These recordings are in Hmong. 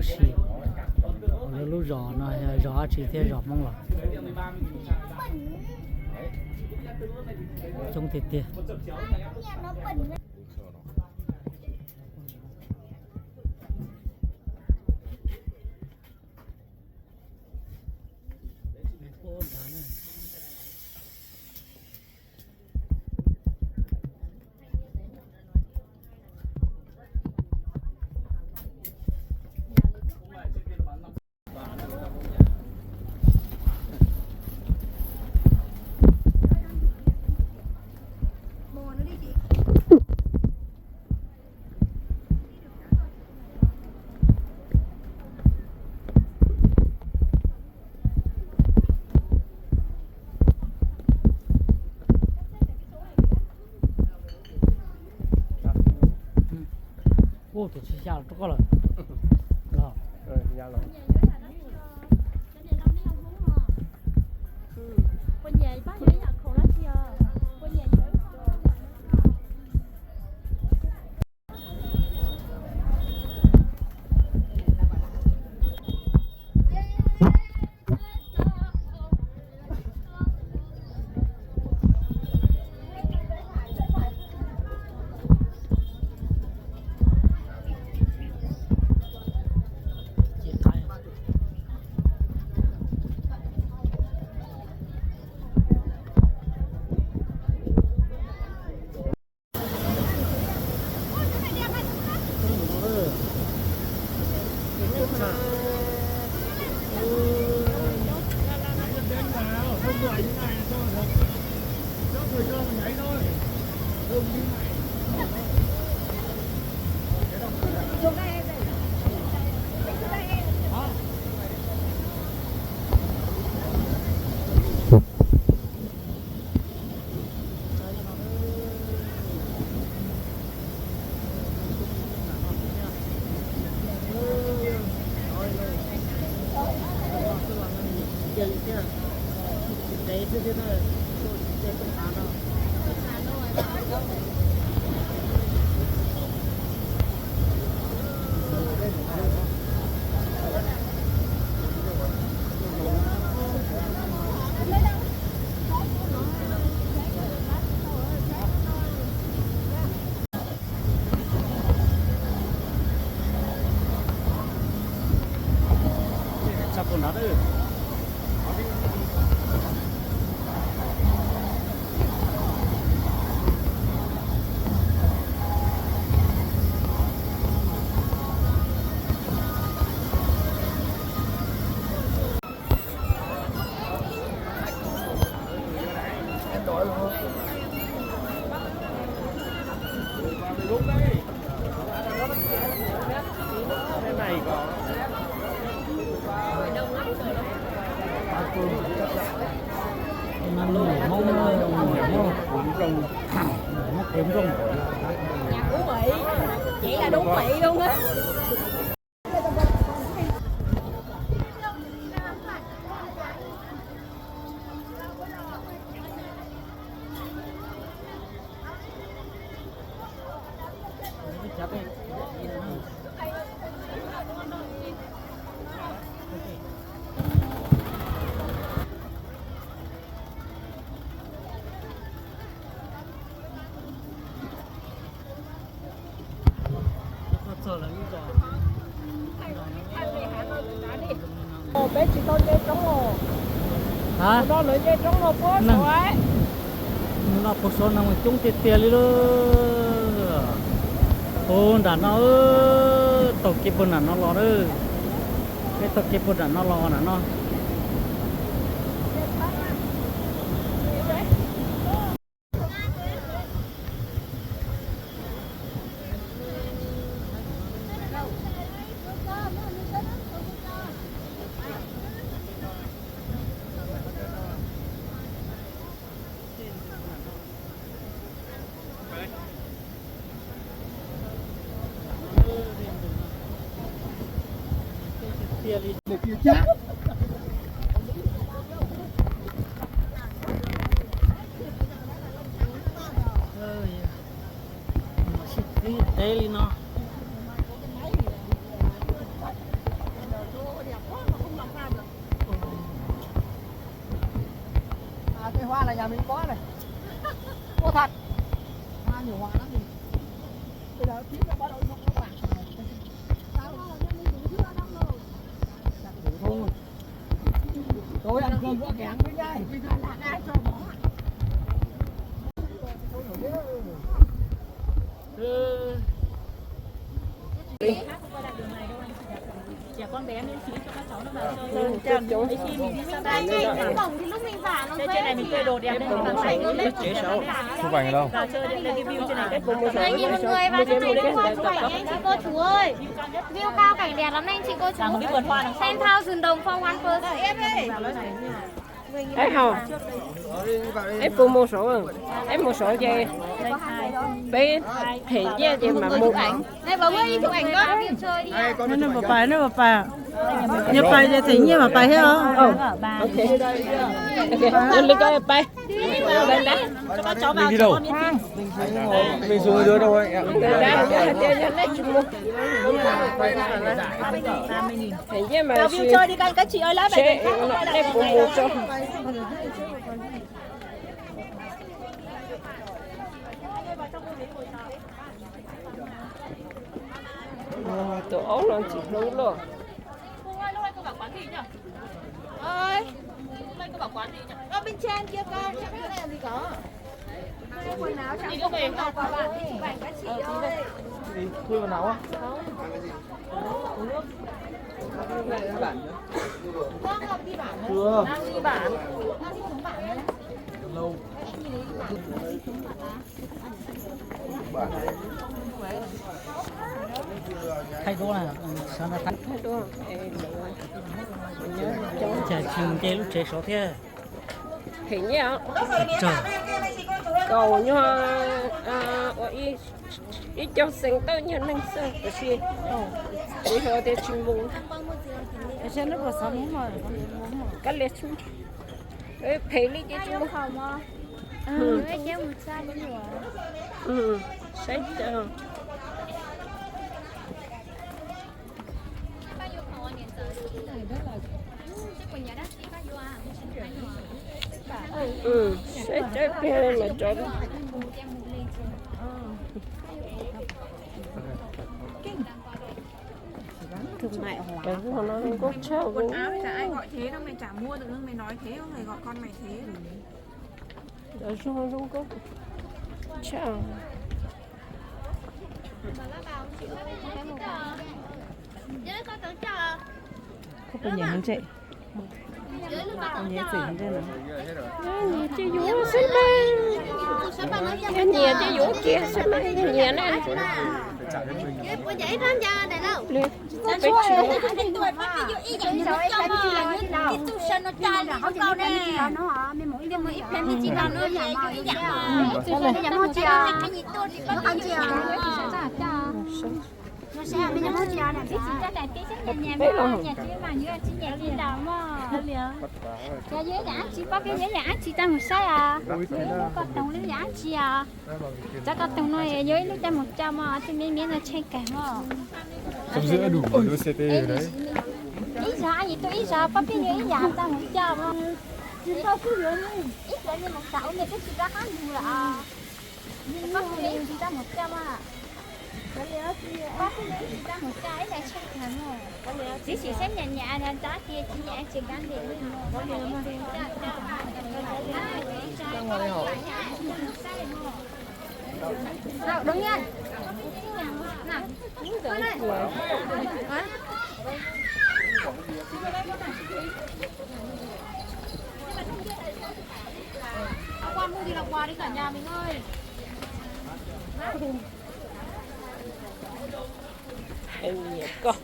Tab sis lawv lub zos no yog zos dab tsi thiab, zos Hmoob los? Coob tiag tiag. Ub, tus tsis xya los rau koj lawm. Nhà Ú Mỹ, chỉ là đúng Mỹ luôn á. Peb tsis tau nce roob los. Hab? Mus no lawv nce roob los puag saud. Mus no puag saud no mas coob tiag tiag li lawm. Ub, nram no, taug kev puag nram no los lawm. Peb taug kev puag nram no los nram no. Sib teb li no. Hoa là nhà mình có này. Có thật. Hoa nhiều hoa lắm đi. Bây giờ kiếm nó bắt đầu rụng nó vàng. Thôi. Tối ăn cơm gõ kẽng với nhai. Trẻ con bé miễn phí cho các cháu nó vào chơi. Hôm nay anh ấy bỏng thì lúc mình vả nó dễ. Chụp ảnh ở đâu? Anh nhìn một người và chụp ảnh cho em chị cô chú ơi. View cao cảnh đẹp lắm anh chị cô chú. Ten thousand đồng for one person. Eb hau, eb puas mus saud, eb mus saud ces peb them nyiaj ces mam mus. Neb puas pais, neb puas pais, yog pais ces them nyiaj mam pais thiab os. Li pais. Mình đi đâu? Mình xuống dưới đâu anh em? Yog neb tsis mus. Them nyiaj mas seb nej puas mus tso. Tus aub no ntxim hlub loj. Chưa. Thaij duab na, thaij duab. Cas tsis nce lub tsev saud thiab. Them nyiaj os. Kaum nyuag, ua ib co xees tawm nyuag neeg xwb, tab sis kuv hais tias tsis mus. Koj lias tsis mus. Phem li ces tsis mus. Saib saib cov pem mas cov, cov no zoo nkauj tshaj. Cov zoo zoo nkauj tshaj. Koj puas nyiam hauv ntses? Nyiam txawm hauv ntses no. Nyiam ces yuav xwb mas. Nyiam ces yuav kiag xwb mas, nyiam na. Peb tsis Peb los. Yog yuav ib yam dab tsi pab peb yuav ib yam dab tsi tau mus saib os. Koj toog li yam dab tsi os. Cov koj toog no yuav ib lub coj mus coj mog, tej miv miv no tsheej kawg mog. Ib zaug, ib zaug pab peb yuav ib yam tau mus coj mog. Ib zaug mus xav ua me twb tsis rov qab mus lawm os. Pab peb yuav ib tsis tau mus coj mog. Pab peb yuav ib tsis tau mus coj ib yam tsheej kawg mog. Txiv sim saib nyiam nyiam no, tab tias tsis nyiam tsis kav liam li. Qua mua thì là quà đi cả nhà mình ơi. Nyiam koj,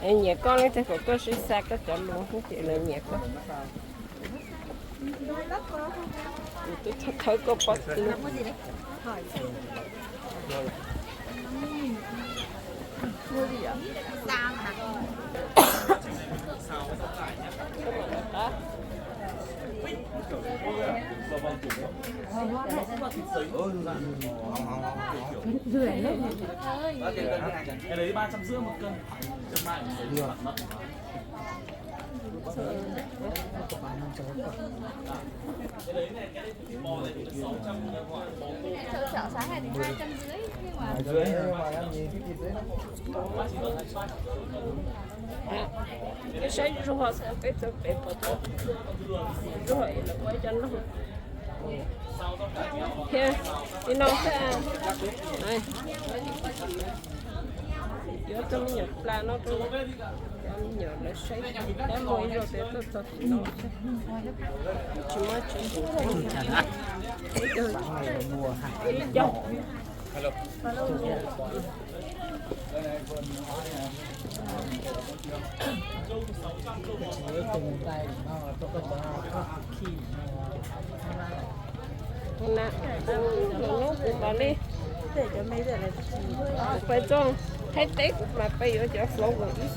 nyiam koj li, tej kom koj sib xa koj cov lus ces lawv nyiam koj. Kuv twb thawb koj pob tw. Cái đấy ba trăm rưỡi một cân. Chân mại. Saib zuag xwb, peb txawm peb pom tau zuag lawv ua cov noog. Thiab li no xwb. Yuav cov me nyuam plas no rau cov me nyuam lawv saib, tab muaj ib zaug tias tuaj txog tim no xwb. Tsis muaj tsis ib co. Hnub kuv mam li pais txog Thaib teb kuv mam pais yuav cov flower ib,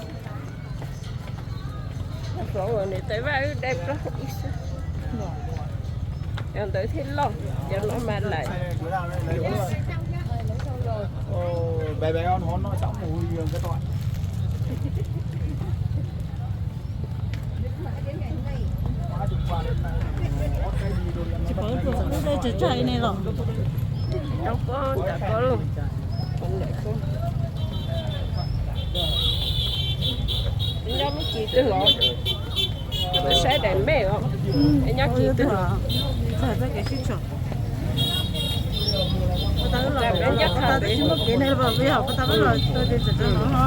flower nws tais vaj wb dai plaub ib xwb. Cov ntawd thiaj loj, cov no mas lawm. Bai bai no no sab mus yog nkawd tau. Tsis pom tus ub dej tsag tsag li ne los. Nyob lub kis twg los? Saib daim me os. Nyob kis twg los? Tsis muaj kev ne los, yog pab tab los tau tias txawm no.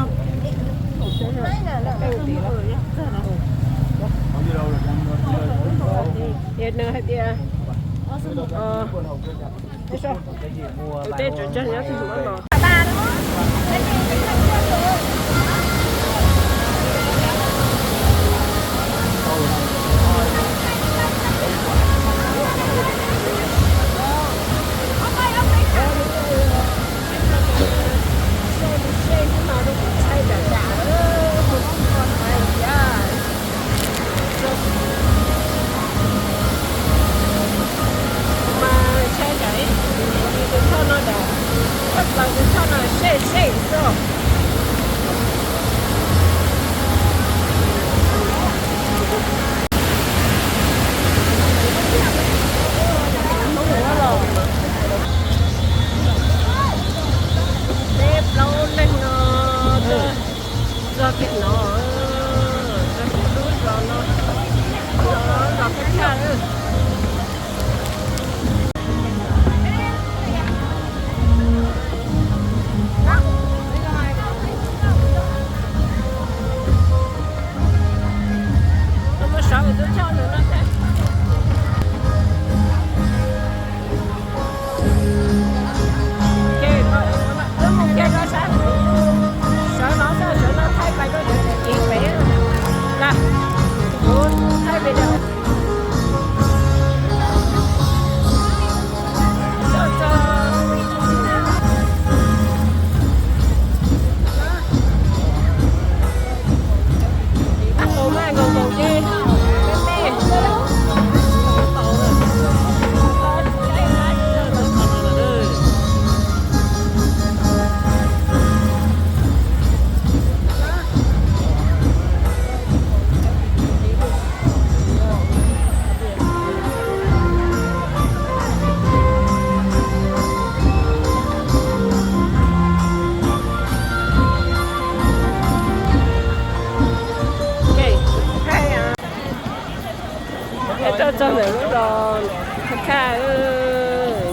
Nws hais tias tus dej tsag tsag nyob twg los? Mas ntshai ntawm tus choj no ntag, tshaj plaws tus choj no sej sej xwb. Peb plaub leeg no txog kiag no, txog kiag lub zos no, zos Phaj Thaj. Ces wb mus kiag rau sab, sawv no xwb, sawv no thaij pais rau cov txiv cev pem na. Kuv thaij video. Tus mas nkaus nkaus ces me me. Peb tuaj txog ntawm lub zos Phaj Thaj,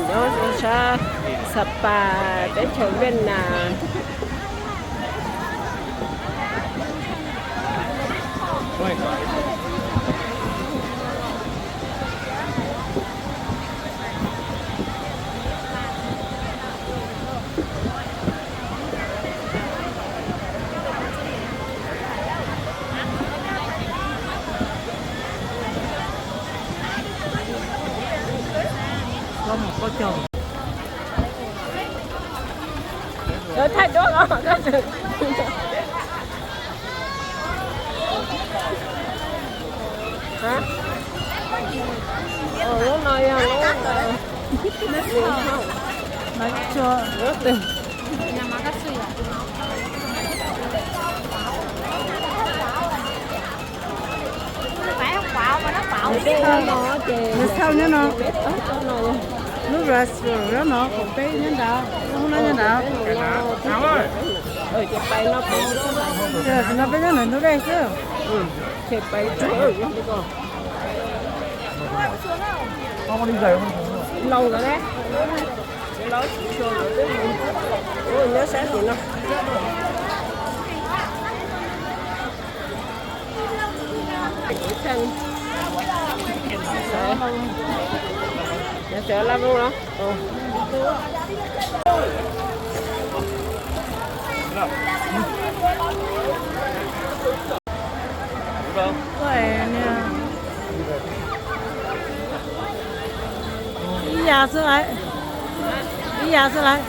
nyob rau sab Xab Pas teb chaws Viaj Nam. Lawv thaij duab los koj tseem, lub no yog lub, lub twg? Nws thauj nyob no, lub restaurant no, peb nyob nrad, lub no nyob nrad. Tam no peb nyob ntawm ntug dej xwb. Laus lawm ne. Nyob sab tim no. Sawv laj vooj los. Ib yam xwb lawm, ib yam xwb lawm.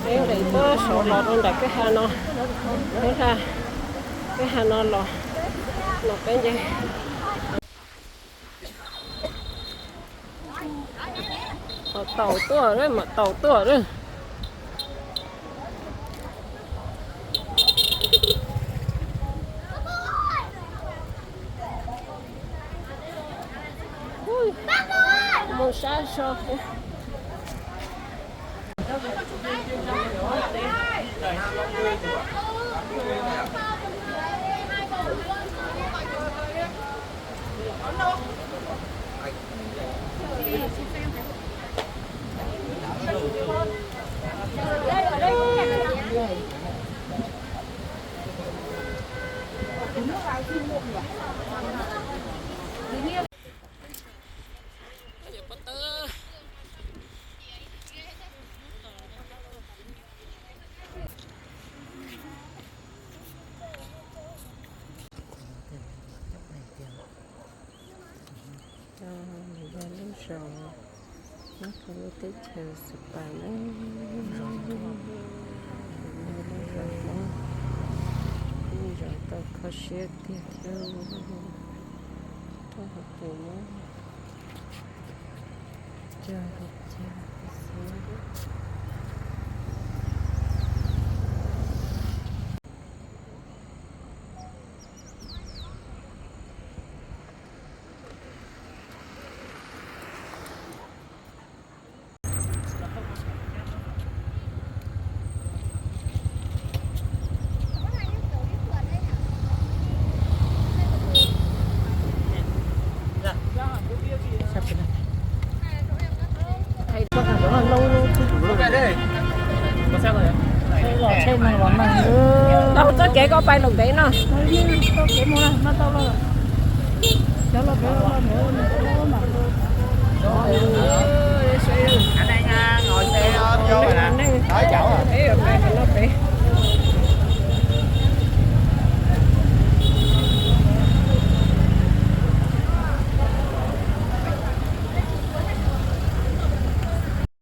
Peb lam tuaj saud los rau nram kwj ha no, peb ha, kwj ha no los, los peb nce. Mam taus tuaj, mam taus tuaj. Mus sab so. Coj mus yog lub zos nyob rau lub teb chaws Xas Pas na, yog lub zos Hmoob, lub zos tau kho siab tiag thiab. Rau hauv pus muab cog ceg xwb. Tau txoj kev koj pais lawm pem no. Peb pais no pem.